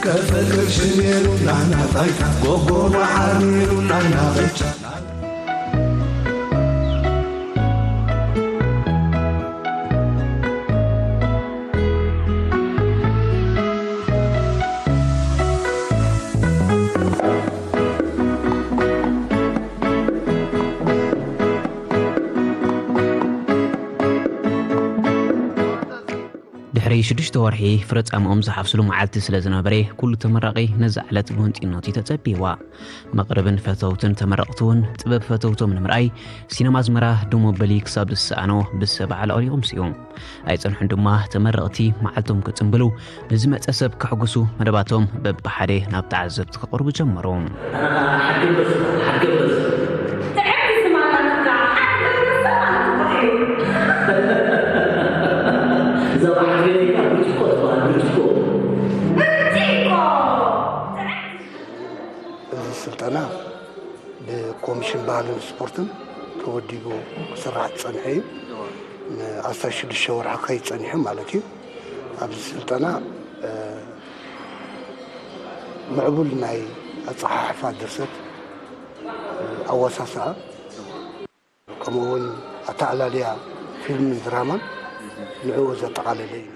ከፈቅርሽ ሜሉላና ጣይታ ጎጎ ባዓር ሜሉላና ብቻ። ድሕሪ ሽዱሽተ ወርሒ ፍረጻምኦም ዝሓፍስሉ መዓልቲ ስለ ዝነበረ፣ ኩሉ ተመራቒ ነዛ ዕለት ብህንጢኖት እዩ ተጸብይዋ። መቕርብን ፈተውትን ተመረቕቲ እውን ጥበብ ፈተውቶም ንምርኣይ ሲነማ ኣዝመራ ደሞበሊ ክሳብ ዝሰኣኖ ብሰብ ዓለቕሊቖም ስዩ። ኣይጸንሑን ድማ ተመረቕቲ መዓልቶም ክጽንብሉ፣ ንዝመጸ ሰብ ከሕጉሱ መደባቶም በብሓደ ናብ ተዓዘብቲ ከቕርቡ ጀመሩ። እዚ ስልጠና ብኮሚሽን ባህልን ስፖርትን ተወዲቡ ክስራሕ ዝጸንሐ እዩ። ንኣስታት ሽዱሽተ ወርሒ ክኸይድ ጸኒሑ ማለት እዩ። ኣብዚ ስልጠና ምዕቡል ናይ ኣጸሓሕፋ ድርሰት፣ ኣወሳስኣ፣ ከምኡ እውን ኣተኣላልያ ፊልምን ድራማን ንዕኡ ዘጠቓለለ እዩ።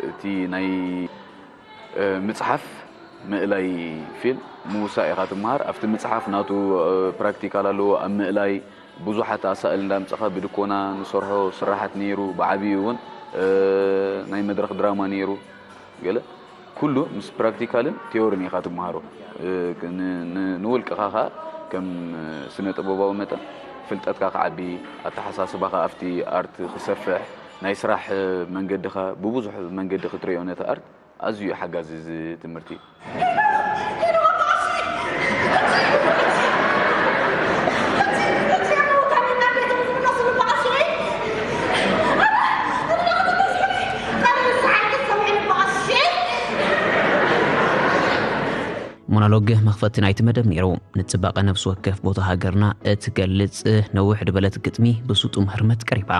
እቲ ናይ ምፅሓፍ ምእላይ ፊልም ምውሳእ ኢኻ ትመሃር። ኣብቲ ምፅሓፍ ናቱ ፕራክቲካል ኣለዎ። ኣብ ምእላይ ብዙሓት ኣሳእል እንዳምፀኻ ብድኮና ንሰርሖ ስራሓት ነይሩ። ብዓብዩ እውን ናይ መድረኽ ድራማ ነይሩ። ገለ ኩሉ ምስ ፕራክቲካልን ቲዮርን ኢኻ ትመሃሮ። ንውልቅኻ ከዓ ከም ስነ ጥበባዊ መጠን ፍልጠትካ ክዓቢ፣ ኣተሓሳስባኻ ኣብቲ ኣርት ክሰፍሕ፣ ናይ ስራሕ መንገድኻ ብብዙሕ መንገዲ ክትሪኦ ነቲ ኣርት ኣዝዩ ሓጋዚ እዚ ትምህርቲ። ሞኖሎግ መኽፈቲ ናይቲ መደብ ነይሩ። ንጽባቐ ነፍሲ ወከፍ ቦታ ሃገርና እትገልጽ ነውሕ ዝበለት ግጥሚ ብስጡም ህርመት ቀሪባ።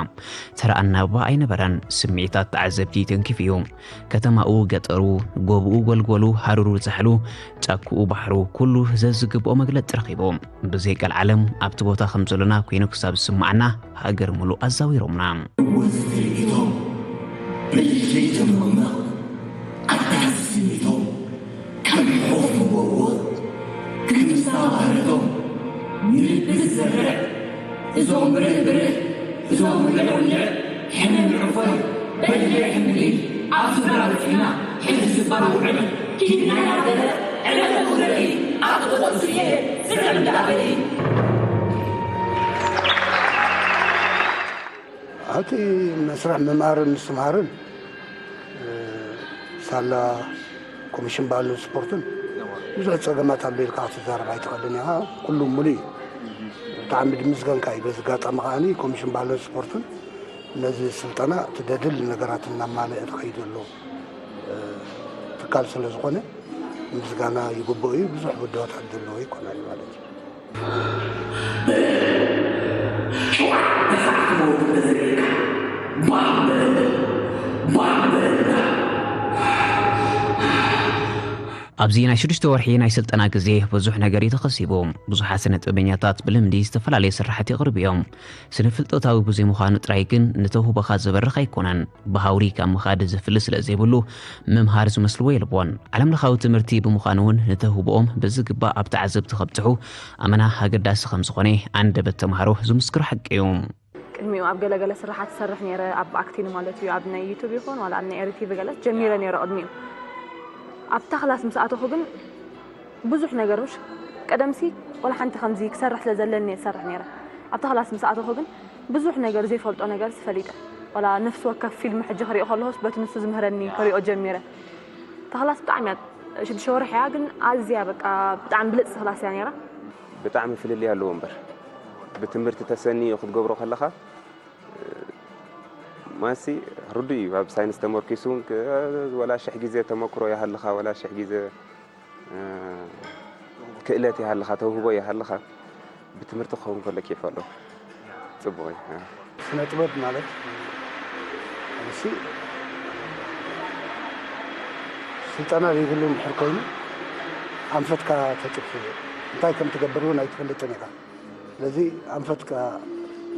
ተራ ኣናብባ ኣይነበረን። ስምዒታት ተዓዘብቲ ተንኪፉ እዩ። ከተማኡ፣ ገጠሩ፣ ጎብኡ፣ ጎልጎሉ፣ ሃሩሩ፣ ዛሕሉ፣ ጫክኡ፣ ባሕሩ፣ ኩሉ ዘዝግብኦ መግለጺ ረኺቡ። ብዘይ ቀልዓለም ኣብቲ ቦታ ከም ዘሎና ኮይኑ ክሳብ ዝስምዓና፣ ሃገር ምሉእ ኣዛዊሮምና። ወዝትርኢቶም ብልጭልጭ ምቕማቕ ኣዳስ ስሚቶም ከም ሑፍ ጎቦ ክምሳ ባህርቶም ንልቢ ዝዘርዕ እዞም ብርህ ብርህ እዞም ውልዕ ውልዕ ሕነ ንዕፎይ በሊዕ ሕምሊ ኣብ ስድራ በጺሕና ሕጂ ስባር ውዕል ኪድ ናይ ሃገረ ዕለት ንርኢ ኣብ ጥቕኡ ስየ ዝርዕም ደኣ በሊ። ኣብቲ መስርሕ ምምሃርን ምስትምሃርን ሳላ ኮሚሽን ባህልን ስፖርትን ብዙሕ ፀገማት ኣሎ ኢልካ ክትዛረብ ኣይትኽእልን ኢኻ። ኩሉ ሙሉእ እዩ። ብጣዕሚ ድምስገንካ እዩ። በዚ ኣጋጣሚ ከዓኒ ኮሚሽን ባህልን ስፖርትን ነዚ ስልጠና እቲ ደድል ነገራት እናማልአ ዝኸይድ ዘሎ ትካል ስለ ዝኾነ ምስጋና ይግብኦ እዩ። ብዙሕ ብድሆታት ዘለዎ ኣይኮነን ማለት እዩ። ኣብዚ ናይ ሽዱሽተ ወርሒ ናይ ስልጠና ግዜ ብዙሕ ነገር እዩ ተኸሲቡ። ብዙሓት ስነ ጥበበኛታት ብልምዲ ዝተፈላለየ ስራሓት የቕርቡ እዮም። ስነ ፍልጠታዊ ብዘይምዃኑ ጥራይ ግን ንተውህቦኻ ዝበርኽ ኣይኮነን። ብሃውሪ ካብ ምኻድ ዝፍሊ ስለ ዘይብሉ ምምሃር ዝመስልዎ የልቦን። ዓለም ለኻዊ ትምህርቲ ብምዃኑ እውን ንተውህቦኦም ብዝግባእ ኣብ ተዓዘብቲ ከብጽሑ ኣመና ኣገዳሲ ከም ዝኾነ ኣንደበት ተምሃሮ ዝምስክሮ ሓቂ እዩ። ቅድሚኡ ኣብ ገለገለ ስራሓት ዝሰርሕ ነይረ፣ ኣብ ኣክቲንግ ማለት እዩ፣ ኣብ ናይ ዩቱብ ይኹን ዋላ ኣብ ናይ ኤሪ ቲቪ ገለ ጀሚረ ነይረ ቅድሚኡ። ኣብታ ክላስ ምስ ኣተኹ ግን ብዙሕ ነገር ምሽ ቀደምሲ ዋላ ሓንቲ ከምዚ ክሰርሕ ስለ ዘለኒ እየ ዝሰርሕ ነይረ። ኣብታ ክላስ ምስ ኣተኹ ግን ብዙሕ ነገር ዘይፈልጦ ነገር ፈሊጠ። ዋላ ነፍሲ ወከፍ ፊልም ሕጂ ክሪኦ ከለኹስ በቲ ንሱ ዝምህረኒ ክሪኦ ጀሚረ። እታ ክላስ ብጣዕሚ እያ ሽዱሽተ ወርሒ እያ ግን ኣዝያ በቃ ብጣዕሚ ብልጽቲ ክላስ እያ ነይራ። ብጣዕሚ ፍልልይ ኣለዎ እምበር ብትምህርቲ ተሰንዩ ክትገብሮ ከለኻ ማሲ ርዱ እዩ። ኣብ ሳይንስ ተመርኪሱ ወላ ሽሕ ግዜ ተመክሮ ይሃልኻ፣ ወላ ሽሕ ግዜ ክእለት ይሃልኻ፣ ተውህቦ ይሃልኻ፣ ብትምህርቲ ክኸውን ከሎ ኬፍ ኣሎ። ጽቡቕ እዩ። ስነ ጥበብ ማለት እሺ፣ ስልጠና ዘይብሉ እንድሕር ኮይኑ ኣንፈትካ ተጥፍ እንታይ ከም ትገብር እውን ኣይትፈልጥን ኢኻ። ስለዚ ኣንፈትካ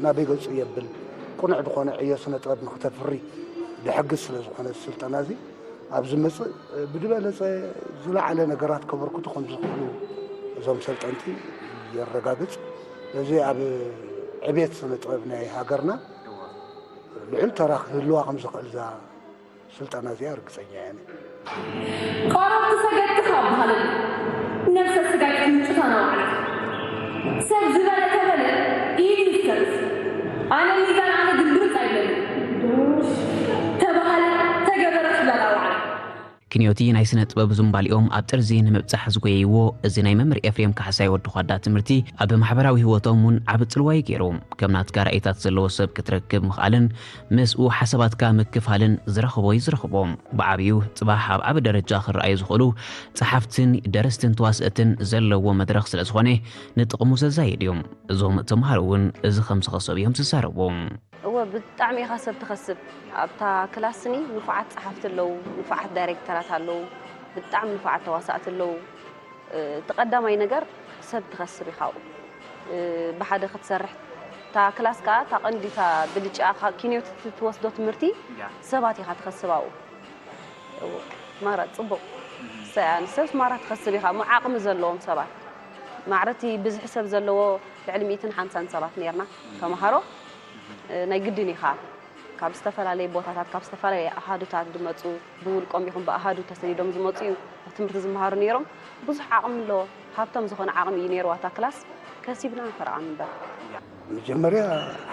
ናበይ ገጹ የብል ቅኑዕ ዝኾነ ዕዮ ስነ ጥበብ ንክተፍሪ ዝሕግዝ ስለ ዝኾነ ስልጠና እዚ ኣብ ዝመፅእ ብዝበለፀ ዝለዓለ ነገራት ከበርክቱ ከም ዝኽእሉ እዞም ሰልጠንቲ የረጋግፅ። ስለዚ ኣብ ዕቤት ስነ ጥበብ ናይ ሃገርና ልዑል ተራ ክህልዋ ከም ዝኽእል እዛ ስልጠና እዚኣ ርግፀኛ እየ። ቆረብቲ ሰገድቲ ካብ በሃለሉ ነብሰ ስጋይ ቅንጭታ ናውዓለት ሰብ ዝበለ ተበለ ኢድ ይስተርስ ኣነ ሚዛን ኣነ ግልብርፅ ኣይብለኒ ተባሃለ ተገበረ ክላል ኣውዓለ ክንዮቲ ናይ ስነ ጥበብ ዝንባሊኦም ኣብ ጥርዚ ንምብጻሕ ዝጎየይዎ እዚ ናይ መምህር ኤፍሬም ካሕሳይ ወዲ ኳዳ ትምህርቲ ኣብ ማሕበራዊ ህይወቶም እውን ዓቢ ጽልዋ እዩ ገይሩ። ከም ናትካ ራእይታት ዘለዎ ሰብ ክትረክብ ምኽኣልን ምስኡ ሓሳባትካ ምክፋልን ዝረኽቦ እዩ ዝረኽቦ። ብዓብዩ ጽባሕ ኣብ ዓቢ ደረጃ ክረኣዩ ዝኽእሉ ጸሓፍትን ደረስትን ተዋስእትን ዘለዎ መድረኽ ስለ ዝኾነ ንጥቕሙ ዘዛይድ እዩ። እዞም ተምሃሮ እውን እዚ ከም ዝኸሰቡ እዮም ዝዛረቡ። እወ ብጣዕሚ ኢኻ ሰብ ትኸስብ ኣብታ ክላስኒ ንፉዓት ጸሓፍቲ ኣለዉ ንፉዓት ዳይሬክተራት ኣለዉ ብጣዕሚ ንፉዓት ተዋሳእቲ ኣለዉ እቲ ቀዳማይ ነገር ሰብ ትኸስብ ኢኻ ኣብኡ ብሓደ ክትሰርሕ እታ ክላስ ከዓ እታ ቀንዲ እታ ብልጫ ኪንዮት ትወስዶ ትምህርቲ ሰባት ኢኻ ትኸስብ ኣብኡ ማራ ፅቡቅ ሰብስ ማራ ትኸስብ ኢኻ እሞ ዓቕሚ ዘለዎም ሰባት ማዕረቲ ብዝሒ ሰብ ዘለዎ ልዕሊ ሚእትን ሓምሳን ሰባት ነርና ተምሃሮ ናይ ግድን ኢኻ ካብ ዝተፈላለየ ቦታታት ካብ ዝተፈላለየ ኣሃዱታት ዝመፁ ብውልቆም ይኹን ብኣሃዱ ተሰዲዶም ዝመፁ እዩ ትምህርቲ ዝመሃሩ ነይሮም ብዙሕ ዓቕሚ ኣለዎ ሃብቶም ዝኾነ ዓቕሚ እዩ ነይርዋ እታ ክላስ ከሲብና ንፈርዖም እምበር መጀመርያ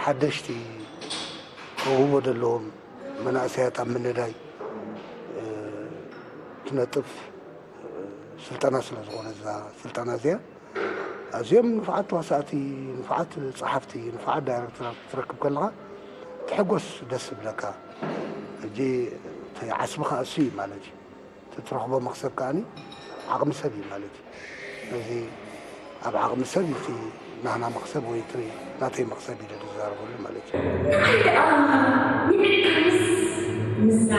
ሓደሽቲ ተውህቦ ዘለዎም መናእሰያት ኣብ ምንዳይ ትነጥፍ ስልጠና ስለ ዝኾነ እዛ ስልጠና እዚኣ ኣዝዮም ንፉዓት ተዋሳእቲ፣ ንፉዓት ጸሓፍቲ፣ ንፉዓት ዳይረክተራት ክትረክብ ከለኻ ትሕጎስ ደስ ይብለካ። ሕጂ እቲ ዓስብኻ እሱ እዩ ማለት እዩ። እቲ ትረኽቦ መኽሰብ ከኣኒ ዓቕሚ ሰብ እዩ ማለት እዩ። ስለዚ ኣብ ዓቕሚ ሰብ እዩ እቲ ናህና መኽሰብ ወይ እቲ ናተይ መኽሰብ ኢለ ዝዛረበሉ ማለት እዩ። ንዓይ ደኣ ንዕካንስ ምስዛ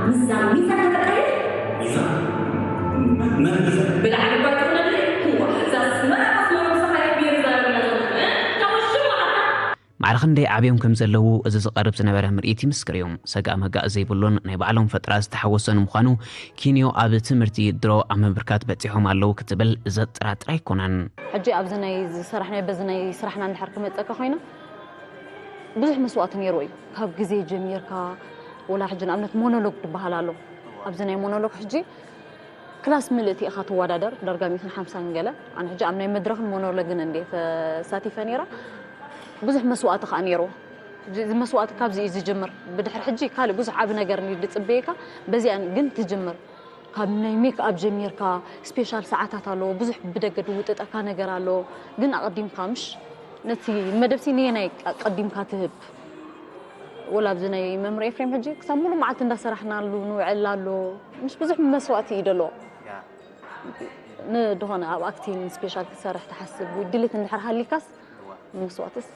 ምስዛ ሚዛ ከተቃየር ሚዛ መን ሚዛ ብላዕሊ እኳ ትኽነኒ እዋ እዛ ኣስመራ ኣስመራ ምሳኻ የክብየር ዝዛረበላ ዘሎ እታ ውሽም መዓልታ ማዕረ ክንደይ ዓብዮም ከም ዘለዉ እዚ ዝቐርብ ዝነበረ ምርኢት ይምስክር እዩ። ሰጋእ መጋእ ዘይብሉን ናይ ባዕሎም ፈጠራ ዝተሓወሰን ምዃኑ ኪንዮ ኣብ ትምህርቲ ድሮ ኣብ ምምብርካት በጺሖም ኣለዉ ክትብል ዘጠራጥር ኣይኮነን። ሕጂ ኣብዚ ናይ ዝሰራሕናዮ በዚ ናይ ስራሕና እንድሕር ክመፀካ ኮይና ብዙሕ መስዋእቲ ነይርዎ እዩ። ካብ ግዜ ጀሚርካ ወላ ሕጂ ንኣብነት ሞኖሎግ ዝበሃል ኣሎ። ኣብዚ ናይ ሞኖሎግ ሕጂ ክላስ ምልእቲ ኢኻ ትወዳደር ዳርጋ ሚእትን ሓምሳን ገለ ኣነ ሕጂ ኣብ ናይ መድረኽን ሞኖሎግን እንድየ ተሳቲፈ ነይረ ብዙሕ መስዋእቲ ከዓ ነይርዎ ሕጂ እዚ መስዋእቲ ካብዚ እዩ ዝጅምር ብድሕሪ ሕጂ ካልእ ብዙሕ ዓብ ነገር እንድዩ ዝፅበየካ በዚኣ ግን ትጅምር ካብ ናይ ሜክ ኣብ ጀሚርካ ስፔሻል ሰዓታት ኣለዎ ብዙሕ ብደገ ዝውጥጠካ ነገር ኣለዎ ግን ኣቐዲምካ ምሽ ነቲ መደብሲ ነየናይ ኣቐዲምካ ትህብ ወላ ኣብዚ ናይ መምህር ኤፍሬም ሕጂ ክሳብ ሙሉ መዓልቲ እንዳሰራሕናሉ ንውዕል ኣሎ ምሽ ብዙሕ መስዋእቲ እዩ ደሎ ንድኾነ ኣብ ኣክቲንግ ስፔሻል ክትሰርሕ ትሓስብ ወይ ድሌት እንድሕር ሃሊካስ መስዋእትስ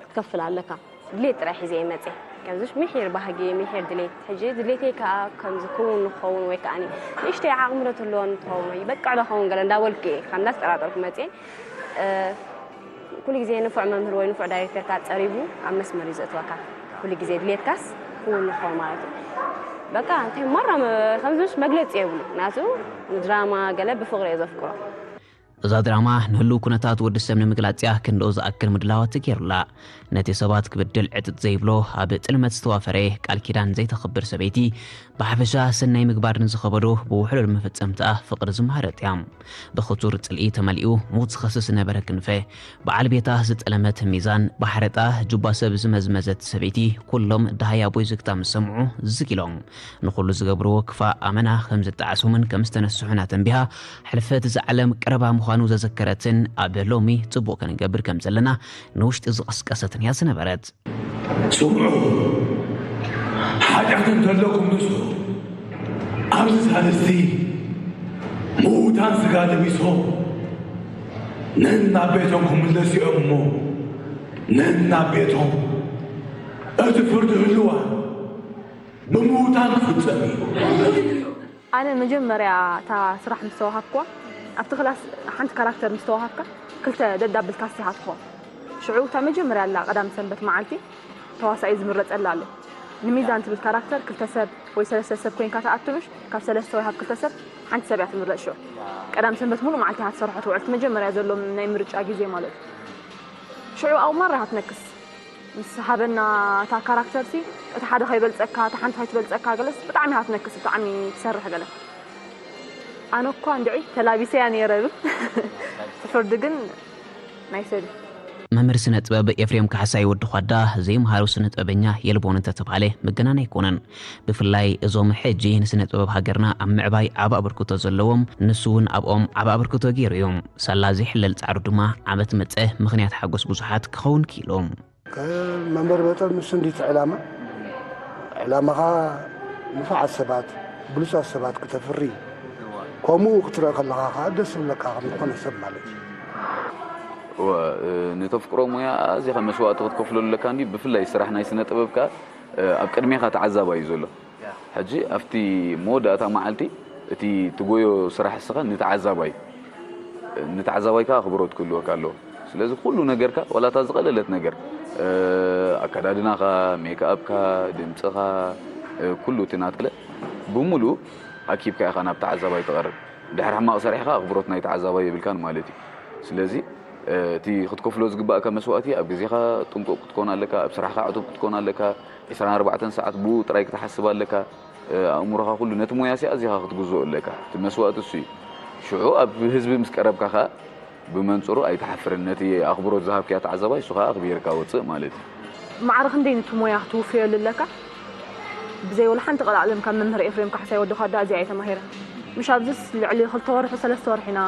ክትከፍል ኣለካ ድሌት ጥራይ ሒዘ እየ መፅየ ከምዚሽ ምሒር ባህጊ ምሒር ድሌት ሕጂ ድሌተይ ከዓ ከምዚ ክውን ንክኸውን ወይ ከዓ ንእሽተይ ዓቕሚ ዶ ትህልወኒ ትኸውን ወይ ይበቅዕ ዶ ኸውን ገለ እንዳበልኩ እየ ካብ እንዳስጠራጠርኩ መፅየ ኩሉ ግዜ ንፉዕ መምህር ወይ ንፉዕ ዳይሬክተርካ ፀሪቡ ኣብ መስመር እዩ ዘእትወካ ኩሉ ግዜ ድሌትካስ ክውን ንኸው ማለት እዩ በቃ እንታይ ማራ ከምዚሽ መግለፂ የብሉ ናቱ ንድራማ ገለ ብፍቅሪ እየ ዘፍቅሮ እዛ ድራማ ንህልው ኩነታት ወዲ ሰብ ንምግላጽ እያ ክንድኡ ዝኣክል ምድላዋት ተገይሩላ። ነቲ ሰባት ክብድል ዕጥጥ ዘይብሎ ኣብ ጥልመት ዝተዋፈረ ቃል ኪዳን ዘይተኽብር ሰበይቲ ብሓፈሻ ሰናይ ምግባር ንዝኸበዶ ብውሕሉል መፈጸምትኣ ፍቕሪ ዝመሃረት እያ። ብኽቱር ጽልኢ ተመሊኡ ሞት ዝኸስስ ዝነበረ ክንፈ በዓል ቤታ ዝጠለመት ሚዛን ብሓረጣ ጁባ ሰብ ዝመዝመዘት ሰበይቲ ኩሎም ደሃያ ቦይ ዝግታ ምስ ሰምዑ ዝግ ኢሎም ንኹሉ ዝገብርዎ ክፋእ ኣመና ከም ዝጠዓሶምን ከም ዝተነስሑን ኣተንቢሃ ሕልፈት እዛ ዓለም ቀረባ ምዃኑ ምዃኑ ዘዘከረትን ኣብ ሎሚ ጽቡቕ ክንገብር ከም ዘለና ንውሽጢ ዝቐስቀሰትን እያ ዝነበረት። ስምዑ፣ ሓጢኣት እንተለኩም ንስሑ፣ ኣብዚ ሳልስቲ ምዉታን ስጋ ለቢሶም ነናብ ቤቶም ክምለሱ እዮም እሞ፣ ነናብ ቤቶም እቲ ፍርዲ ህልዋ ብምዉታን ክፍጸም እዩ። ኣነ መጀመርያ እታ ስራሕ ምስ ተዋሃብኩዋ ኣብቲ ክላስ ሓንቲ ካራክተር ምስ ተዋሃብካ ክልተ ደዳብል ካስት ኢኻ ትኾን። ሽዑ እታ መጀመርያ ኣላ ቀዳም ሰንበት መዓልቲ ተዋሳኢ ዝምረጸላ ኣሎ። ንሚዛን ትብል ካራክተር ክልተ ሰብ ወይ ሰለስተ ሰብ ኮይንካ ትኣትምሽ ካብ ሰለስተ ወይ ካብ ክልተ ሰብ ሓንቲ ሰብ እያ ትምረጽ። ሽዑ ቀዳም ሰንበት ሙሉእ መዓልቲ ኢኻ ትሰርሖ ትውዕል። እቲ መጀመርያ ዘሎ ናይ ምርጫ ግዜ ማለት እዩ። ሽዑ ኣብኡ ማራ ኢኻ ትነክስ። ምስ ሃበና እታ ካራክተር ሲ እቲ ሓደ ከይበልፀካ እታ ሓንቲ ከይትበልፀካ ገለስ ብጣዕሚ ኢኻ ትነክስ ብጣዕሚ ትሰርሕ ገለ ኣነ እኳ እንድዒ ተላቢሰያ ነይረ ብል እቲ ፍርዲ ግን ናይ ሰብ እዩ። መምህር ስነ ጥበብ ኤፍሬም ካሕሳይ ወዲ ኳዳ ዘይምሃሩ ስነ ጥበበኛ የልቦን እንተተባህለ መገናን ኣይኮነን። ብፍላይ እዞም ሕጂ ንስነ ጥበብ ሃገርና ኣብ ምዕባይ ዓቢ ኣበርክቶ ዘለዎም ንሱ እውን ኣብኦም ዓቢ ኣበርክቶ ገይሩ እዩ። ሳላ ዘይሕለል ጻዕሩ ድማ ዓመት መጸ ምኽንያት ሓጎስ ብዙሓት ክኸውን ክኢሉ። መምህር በጠር ንሱ እንዲቲ ዕላማ ዕላማኻ ንፉዓት ሰባት ብሉጻት ሰባት ክተፍሪ ከምኡ ክትረአ ከለኻ ከዓ ደስ ዝብለካ ከም ዝኾነ ሰብ ማለት እዩ። እወ፣ እ፣ ንተፍቅሮ ሙያ ኣዚኻ መስዋእቲ ክትከፍለሉ ኣለካ እንዲ ብፍላይ ስራሕ ናይ ስነ ጥበብ ከኣ እ፣ ኣብ ቅድሜኻ ተዓዛባይ እዩ ዘሎ። ሕጂ ኣብቲ መወዳእታ መዓልቲ እቲ ትጎዮ ስራሕ እስኻ ንተዓዛባይ ንተዓዛባይ ከኣ ኣኽብሮት ክህልወካ ኣለዎ። ስለዚ ኩሉ ነገርካ ዋላ እታ ዝቐለለት ነገር እ፣ ኣከዳድናኻ፣ ሜክኣፕካ፣ ድምፅኻ እ፣ ኩሉ እቲ ናትለ ብምሉእ ኣኪብካ ኢኻ ናብ ተዓዛባይ ትቐርብ። ድሕሪ ሕማቕ ሰሪሕኻ ኣኽብሮት ናይ ተዓዛባይ የብልካን ማለት እዩ። ስለዚ እቲ ክትከፍሎ ዝግባእካ መስዋእቲ ኣብ ግዜኻ ጥንቁቕ ክትኮን ኣለካ፣ ኣብ ስራሕኻ ዕቱብ ክትኮን ኣለካ፣ ዕስራን ኣርባዕተን ሰዓት ብኡ ጥራይ ክትሓስብ ኣለካ። ኣእምሮኻ ኩሉ ነቲ ሞያ ሲ ኣዚኻ ክትግዝኦ ኣለካ። እቲ መስዋእቲ እሱ እዩ። ሽዑ ኣብ ህዝቢ ምስ ቀረብካ ኸኣ ብመንጽሩ ኣይትሓፍርን። ነቲ ኣኽብሮት ዝሃብካዮ ተዓዛባይ እሱ ኸኣ ኣኽቢርካ ወጽእ ማለት እዩ። ማዕረ ክንደይ ነቲ ሞያ ክትውፍየሉ ኣለካ። ብዘይ ወላ ሓንቲ ቀልዓለም ካብ መምህር ኤፍሬም ካሕሳይ ወዲ ኳዳ እዚኣ እየ ተማሂረ። ምሽ ኣብዚስ ልዕሊ ክልተ ወርሒ ሰለስተ ወርሒ ኢና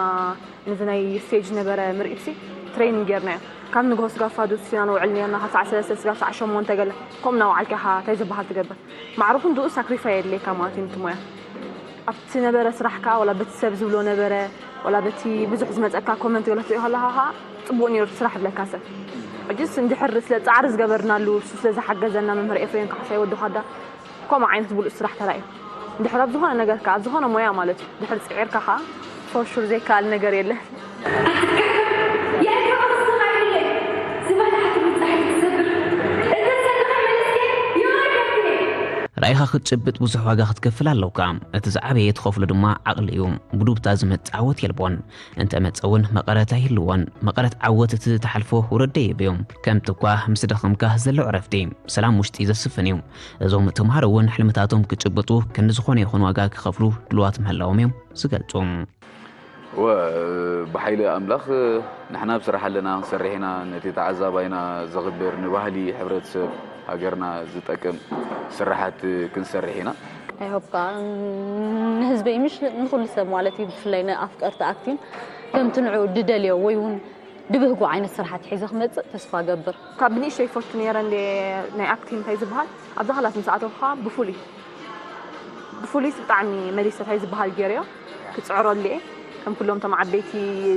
ነዚ ናይ ስቴጅ ነበረ ምርኢትሲ ትሬኒንግ ጌርናዮ። ካብ ንግሆ ስጋብ ፋዱስ ኢና ንውዕል ኔርና፣ ካብ ሰዓት ሰለስተ ስጋብ ሰዓት ሸሞንተ ገለ። ከምኡ እናወዓልካ ኢኻ እንታይ ዝበሃል ትገብር። ማዕረ ክንድኡ ሳክሪፋይ የድልየካ ማለት እዩ ነቲ ሞያ። ኣብቲ ነበረ ስራሕ ከኣ ዋላ በቲ ሰብ ዝብሎ ነበረ ዋላ በቲ ብዙሕ ዝመጸካ ኮመንት ገለ ክትሪኦ ከለኻ ከኣ ጽቡቕ ነይሩ እቲ ስራሕ ይብለካ ሰብ። ሕጅስ እንድሕር ስለ ጻዕሪ ዝገበርናሉ እሱ ስለ ዝሓገዘና መምህር ኤፍሬም ካሕሳይ ወዲ ኳዳ ከምኡ ዓይነት ብሉጽ ስራሕ ተራእዩ። እንድሕር ኣብ ዝኾነ ነገር ከኣ ኣብ ዝኾነ ሞያ ማለት እዩ ድሕር ጽዒርካ ከኣ ፎር ሹር ዘይከኣል ነገር የለን። የእከ ወስኻ ኢለ ዝበላዕቲ ብጻሕቲ ትሰብር እተሰብኸ መልስከ የዋዳትነ ራእይኻ ክትጭብጥ ብዙሕ ዋጋ ክትከፍል ኣለውካ። እቲ ዝዓበየ ትኸፍሎ ድማ ዓቕሊ እዩ። ብዱብታ ዝመጽእ ዓወት የልቦን። እንተ መጸ እውን መቐረት ኣይህልዎን። መቐረት ዓወት እቲ ተሓልፎ ውረድ ደይብ እዩ። ከምቲ እኳ ምስ ደኸምካ ዘሎ ዕረፍቲ ሰላም ውሽጢ ዘስፍን እዩ። እዞም ተምሃሮ እውን ሕልምታቶም ክጭብጡ ክንዲ ዝኾነ ይኹን ዋጋ ክኸፍሉ ድልዋት ምህላዎም እዮም ዝገልጹ። ወ ብሓይሊ ኣምላኽ ንሕና ኣብ ስራሕ ኣለና ክንሰርሕ ኢና። ነቲ ተዓዛባይና ዘኽብር ንባህሊ ሕብረተሰብ ሃገርና ዝጠቅም ስራሓት ክንሰርሕ ኢና። ኣይሆብካ ንህዝበይ ምሽ ንኩሉ ሰብ ማለት እዩ ብፍላይ ንኣፍቀርቲ ኣክቲን ከምቲ ንዑ ድደልዮ ወይ እውን ድብህጎ ዓይነት ስራሓት ሒዘ ክመፅእ ተስፋ ገብር። ካብ ብንእሽተይ ይፈቱ ነይረ እንደ ናይ ኣክቲንግ እንታይ ዝበሃል ኣብዛ ክላስ ምስ ኣተኹ ከዓ ብፍሉይ ብፍሉይ ብጣዕሚ መሊሰ እንታይ ዝበሃል ገይረዮ ክፅዕረሉ እየ ከም ኩሎም እቶም ዓበይቲ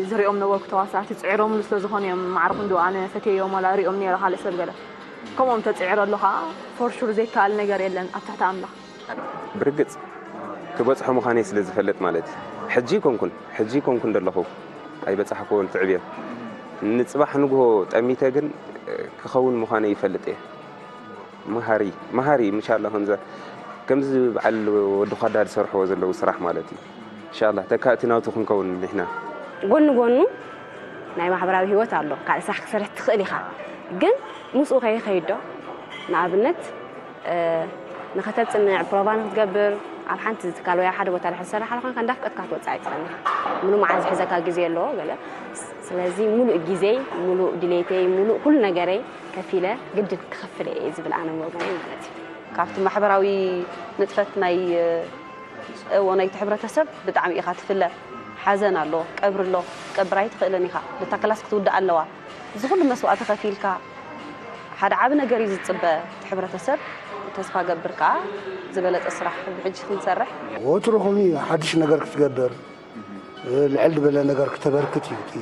ዝሪኦም ነበርኩ ተዋሳእቲ ፅዒሮምሉ ስለ ዝኾኑ እዮም ማዕረ ክንድኡ ኣነ ፈትየዮም ዋላ ሪኦም ነይረ ካልእ ሰብ ገለ ከምኦም ተፅዒረሉ ከዓ for sure ዘይከኣል ነገር የለን ኣብ ትሕቲ ኣምላኽ። ብርግፅ ክበፅሖ ምዃነይ ስለ ዝፈልጥ ማለት እዩ። ሕጂ ይኮንኩን ሕጂ ይኮንኩን ዘለኹ ኣይበፃሕክዎን እቲ ዕብየት ንፅባሕ ንግሆ ጠሚተ ግን ክኸውን ምዃነይ ይፈልጥ እየ። መሃሪ መሃሪ ምሻላ ከምዛ ከምዚ በዓል ወዲ ኳዳ ዝሰርሕዎ ዘለዉ ስራሕ ማለት እዩ። ኢንሻላህ ተካእቲ ናቱ ክንከውን ንሕና። ጎኒ ጎኑ ናይ ማሕበራዊ ህይወት ኣሎ። ካልእ ስራሕ ክትሰርሕ ትኽእል ኢኻ፣ ግን ምስኡ ከይኸይድ ዶ? ንኣብነት ንኸተጽንዕ፣ ፕሮቫ ንኽትገብር፣ ኣብ ሓንቲ ትካል ወይ ኣብ ሓደ ቦታ ድሕር ዝሰርሕ ኣሎ ኮንካ እንዳፍቀድካ ክትወጽእ ኣይትኽእልን ኢኻ። ምሉእ መዓልቲ ዝሕዘካ ግዜ ኣለዎ ገለ። ስለዚ ምሉእ ግዜይ፣ ምሉእ ድሌተይ፣ ምሉእ ኩሉ ነገረይ ከፊለ ግድን ክኸፍል እየ ዝብል ኣነ ወገነይ ማለት እዩ። ካብቲ ማሕበራዊ ንጥፈት ናይ እዎ ናይቲ ሕብረተሰብ ብጣዕሚ ኢኻ ትፍለ። ሓዘን ኣሎ፣ ቀብሪ ኣሎ፣ ክትቀብር ኣይትኽእልን ኢኻ። ነታ ክላስ ክትውድእ ኣለዋ። እዚ ኩሉ መስዋእቲ ከፊልካ ሓደ ዓቢ ነገር እዩ ዝጽበ እቲ ሕብረተሰብ። ተስፋ ገብር ከኣ ዝበለጸ ስራሕ ብሕጂ ክንሰርሕ። ወትሩ ከምኡ እዩ፣ ሓድሽ ነገር ክትገብር፣ ልዕል ዝበለ ነገር ክተበርክት እዩ እቲ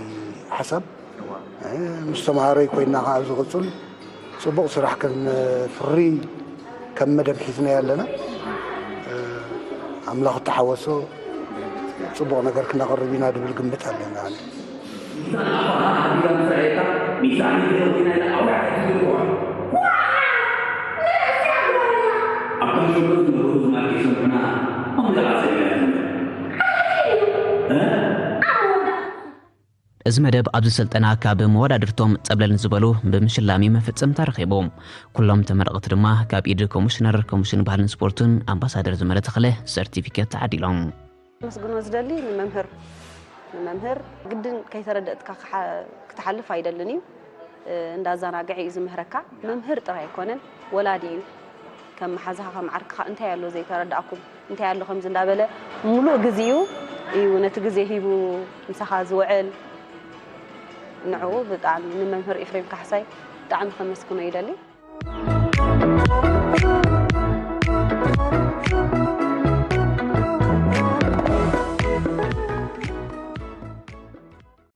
ሓሳብ። ምስ ተምሃሮይ ኮይና ከኣ ኣብ ዝቕጽል ጽቡቕ ስራሕ ከነፍሪ ከም መደብ ሒዝናዮ ኣለና። ኣምላኽ እተሓወሶ ጽቡቕ ነገር ክነቕርብ ኢና ዝብል ግምት ኣለና። እዚ መደብ ኣብዚ ስልጠና ካብ መወዳድርቶም ጸብለል ዝበሉ ብምሽላም እዩ መፈጸምታ ረኺቡ። ኩሎም ተመረቕቲ ድማ ካብ ኢድ ኮሚሽነር ኮሚሽን ባህልን ስፖርትን ኣምባሳደር ዝመረ ተኽለ ሰርቲፊኬት ተዓዲሎም። መስግኖ ዝደሊ ንመምህር ንመምህር ግድን ከይተረደእትካ ክትሓልፍ ኣይደልን እዩ። እንዳዘናግዐ እዩ ዝምህረካ። መምህር ጥራይ ኣይኮነን፣ ወላዲ እዩ። ከም መሓዛኻ ከም ዓርክኻ እንታይ ኣሎ ዘይተረዳእኩም እንታይ ኣሎ ከምዚ እንዳበለ ሙሉእ ግዜኡ እዩ ነቲ ግዜ ሂቡ ምሳኻ ዝውዕል። ንዕኡ ብጣዕሚ ንመምህር ኤፍሬም ካሕሳይ ብጣዕሚ ከመስግኖ ይደሊ።